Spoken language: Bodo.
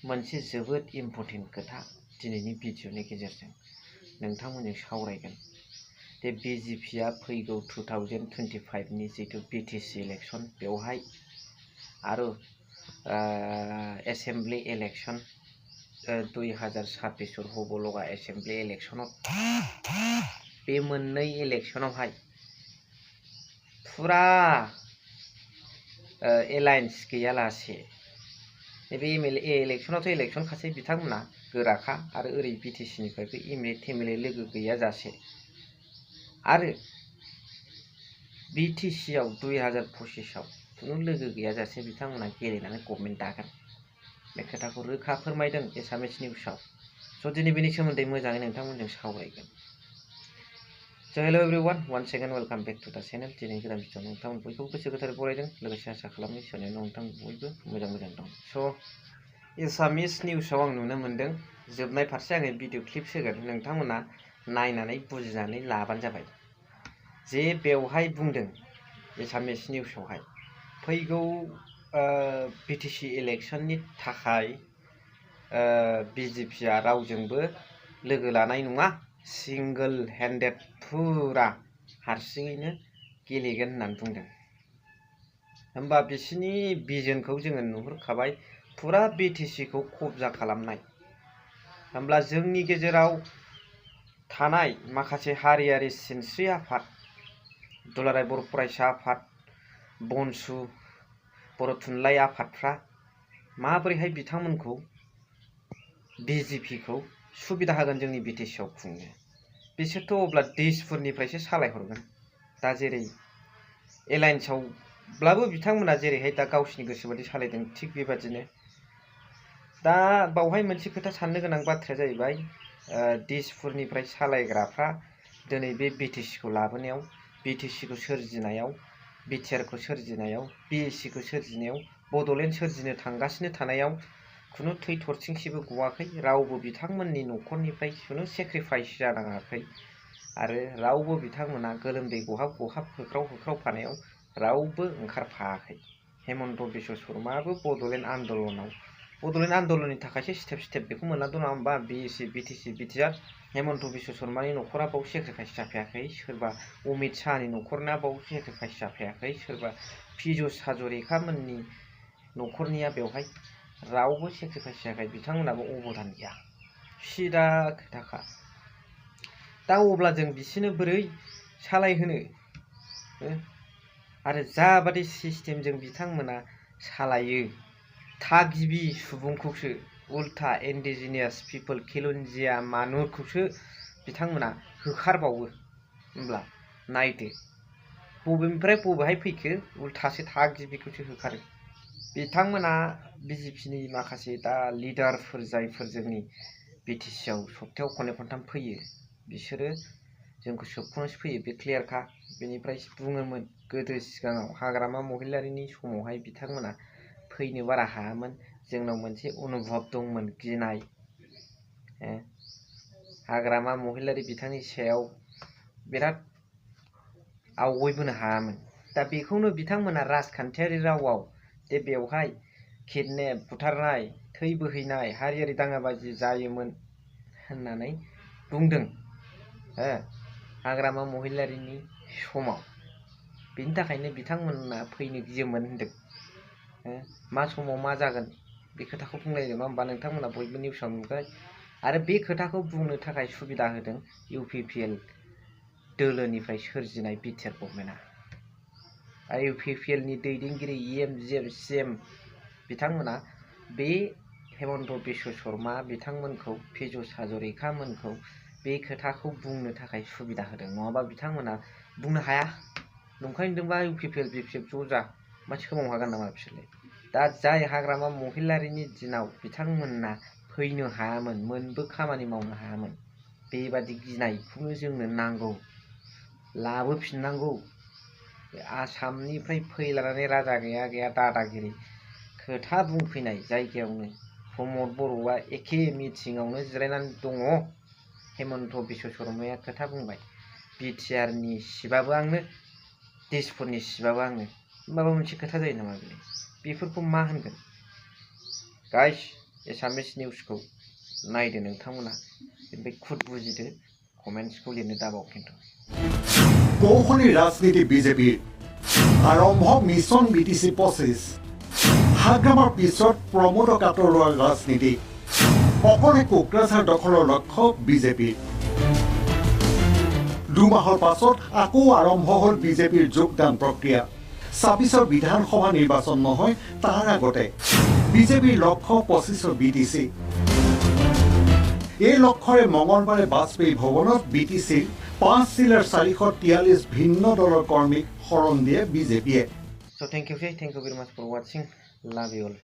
मोनसे जोबोद इम्परटेन्ट खोथा दिनैनि भिडिअनि गेजेरजों नोंथांमोनजों सावरायगोन। दे बिजेपिआ फैगौ 2025 नि जितु बिटिसि इलेक्शन बेवहाय आरो एसेम्बली इलेक्शन 2026 हबलगा एसेम्बली इलेक्शनाव बे मोननै इलेक्शनावहाय फुरा एलायन्स गैयालासे बे इलेक्शनावथ' इलेक्शन खासै बिथांमोना गोराखा आरो ओरै बिटिसिनिफ्रायबो एमएलए लोगो गैयाजासे आरो बिटिसिआव 2025आव खुनु लोगो गैयाजासे बिथांमोना गेलेनानै गभर्नमेन्ट दागोन बे खोथाखौ रोखा फोरमायदों एसामिस निउसाव। स' दिनै बेनि सोमोन्दै मोजाङै नोंथांमोनजों सावरायगोन। So' hello' everyone, one second welcome back to the channel. दिनै गोदान भिडिअ नोंथांमोन बयखौबो गोसो गोथारै बरायदों, लोगोसे आसा खालामो इसोरनि नोंथां बयबो मोजां दं। स' एसामिस निउसाव आं नुनो मोन्दों, जोबनाय फारसे आङो भिडिअ क्लिप्स होगोन, नोंथांमोना नायनानै बुजिनानै लाबानो जाबाय। जे बेवहाय बुंदों एसामिस निउसावहाय फैगौ बिटिसि इलेक्शननि थाखाय बिजेपिआ रावजोंबो लोगो लानाय नङा, सिंगोल हेन्डेड फुरा हारसिङैनो गेलेगोन होननानै बुंदों। होमबा बिसिनि भिजनखौ जोङो नुहुरखाबाय, फुरा बिटिसिखौ कब्जा खालामनाय। होमब्ला जोंनि गेजेराव थानाय माखासे हारियारि सिनस्रि आफाद, दुलाराय बर' फरायसा आफाद, बनसु बर' थुनलाइ आफादफ्रा माबोरैहाय बिथांमोनखौ बिजेपिखौ सुबिदा होगोन जोंनि बिटिसिआव खुंनो। बिसोरथ' अब्ला दिसपुरनिफ्रायसो सालायहरगोन। दा जेरै एलायन्सआवब्लाबो बिथांमोना जेरैहाय दा गावसिनि गोसोबादि सालायदों, थिग बेबादिनो दा बावहाय मोनसे खोथा साननो गोनां बाथ्राया जाहैबाय, दिसपुरनिफ्राय सालायग्राफ्रा दिनै बे बिटिसिखौ लाबोनायाव, बिटिसिखौ सोरजिनायाव, बिटिआरखौ सोरजिनायाव, बिएससिखौ सोरजिनायाव, बड'लेण्ड सोरजिनो थांगासिनो थानायाव खुनु थै थरथिंसेबो गवाखै। रावबो बिथांमोननि न'खरनिफ्राय खुनु सेक्रिफाइस जानाङाखै आरो रावबो बिथांमोना गोलोमदै गहाब होख्रावफानायाव रावबो ओंखारफायाखै। हेमन्त बिश्व शर्मायाबो बड'लेण्ड आन्दलननि थाखायसो स्टेप बेखौ मोनना दं नङा होमबा, BSC BTC BTR. Himanta Biswa शर्मानि न'खरा बाव सेक्रिफाइस जाफायाखै, सोरबा अमित शाहनि न'खरना बाव सेक्रिफाइस जाफायाखै, सोरबा पीयूष हाजरिका मोननि न'खरनिया बेवहाय रावबो सेक्रिफाइस जायाखै, बिथांमोनाबो अबदान गैया, सिदा खोथाखा। दा अब्ला जों बिसोरनो बोरै सालायहोनो आरो जाबादि सिस्टेमजों बिथांमोना सालायो, थागिबि सुबुंखौसो, उल्था इन्डिजिनियास पिपोल खिलन्जिया मानुरखौसो बिथांमोना होखारबावो। होमब्ला नायदो बबेनिफ्राय बबेहाय फैखो, उल्थासो थागिबिखौसो होखारो। बिथांमोना बिजेपिनि माखासे दा लिडारफोर जायफोर जोंनि बिटिसिआव सप्तायाव खननै खनथाम फैयो, बिसोरो जोंखौ सोबख'नोसो फैयो, बे क्लियारखा। बेनिफ्राय बुङोमोन गोदो सिगाङाव हाग्रामा महिलारिनि समावहाय बिथांमोना फैनो बारा हायामोन, जोंनाव मोनसे अनुभब दंमोन, गिनाय। हाग्रामा महिलारि बिथांनि सायाव बिराद आवगायबोनो हायामोन। दा बेखौनो बिथांमोना राजखान्थियारि रावाव दे बेवहाय किडनेप, बुथारनाय, थै बोहैनाय, हारियारि दाङाबाजि जायोमोन होननानै बुंदों हाग्रामा महिलारिनि समाव। बेनि थाखायनो बिथांमोना फैनो गियोमोन होनदों। मा समाव मा जागोन बे खोथाखौ बुंलायदों नङा होमबा, नोंथांमोना बयबो निउसाव नुबाय। आरो बे खोथाखौ बुंनो थाखाय सुबिदा होदों इउपिपिएल दोलोनिफ्राय सोरजिनाय बिटिआर गभर्नमेन्टआ। आरो इउपिपिएलनि दैदेनगिरि सिएम बिथांमोना बे हेमन्त बिश्व शर्मा बिथांमोनखौ, पीयूष हाजरिका मोनखौ बे खोथाखौ बुंनो थाखाय सुबिदा होदों, नङाबा बिथांमोना बुंनो हाया। नंखाय नुदोंबा इउपिपिएल बिपिएफ ज' जा, मा सोमावनो हागोन नामा बिसोरलाय। दा जाय हाग्रामा महिलारिनि दिनाव बिथांमोना फैनो हायामोन, मोनबो खामानि मावनो हायामोन, बेबादि गिनायखौनो जोंनो नांगौ, लाबोफिननांगौ। आसामनिफ्राय फैलानानै राजा गैया दादागिरि खोथा बुंफैनाय जायगायावनो प्रमद बर'आ एखे मिटिङावनो जिरायनानै दङ। हेमन्त बिश्व शर्माया खोथा बुंबाय, बिटिआरनि सिबाबो आंनो, दिसपुरनि सिबाबो आंनो। माबा मोनसे खोथा जायो नामा बेलाय? बेफोरखौ मा होनगोन? गाइस, एसामिस निउसखौ नायदो नोंथांमोना बेनिफ्राय खुद बुजिदो कमेन्ट्सखौ लिरनो दाबाव खिन्थु কৌশলী ৰাজনীতি বিজেপিৰ আৰম্ভ মিছন BTC 25 হাগ্ৰামৰ পিছত প্ৰমোদক আঁতৰোৱাৰ ৰাজনীতি অকলে কোকৰাঝাৰ দখলৰ লক্ষ্য বিজেপিৰ দুমাহৰ পাছত আকৌ আৰম্ভ হ'ল বিজেপিৰ যোগদান প্ৰক্ৰিয়া ২৬ৰ বিধানসভা নিৰ্বাচন নহয় তাৰ আগতে বিজেপিৰ লক্ষ্য ২৫ৰ BTC এই লক্ষ্যৰে মঙলবাৰে বাজপেয়ী ভৱনত BTCৰ 5 জিলাৰ 443 ভিন্ন দলৰ কৰ্মীক শৰণ দিয়ে বিজেপিয়ে So thank you very much for watching. Love you all.